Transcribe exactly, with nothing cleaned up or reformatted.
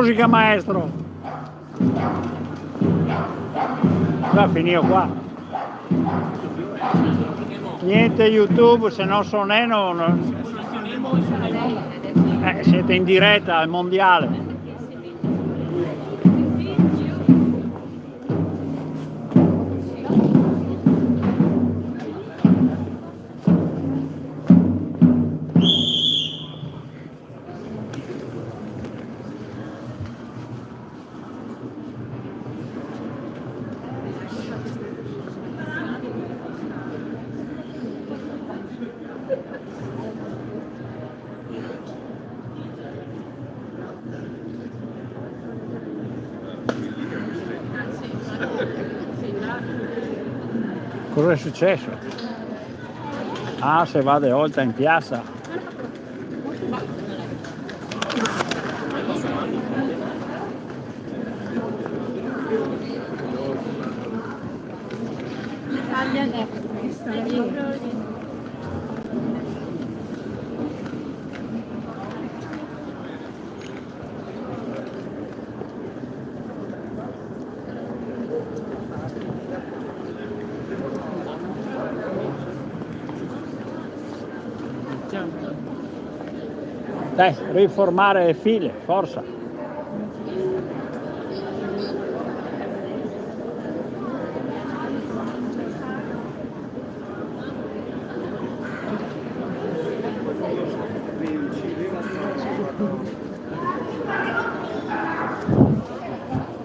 Musica, maestro. Va finio qua. Niente YouTube, se no soneno, no. Eh, siete in diretta al mondiale. Cosa xe suceso? Ah, se va de volta in piasa. Dai, riformare le file, forsa.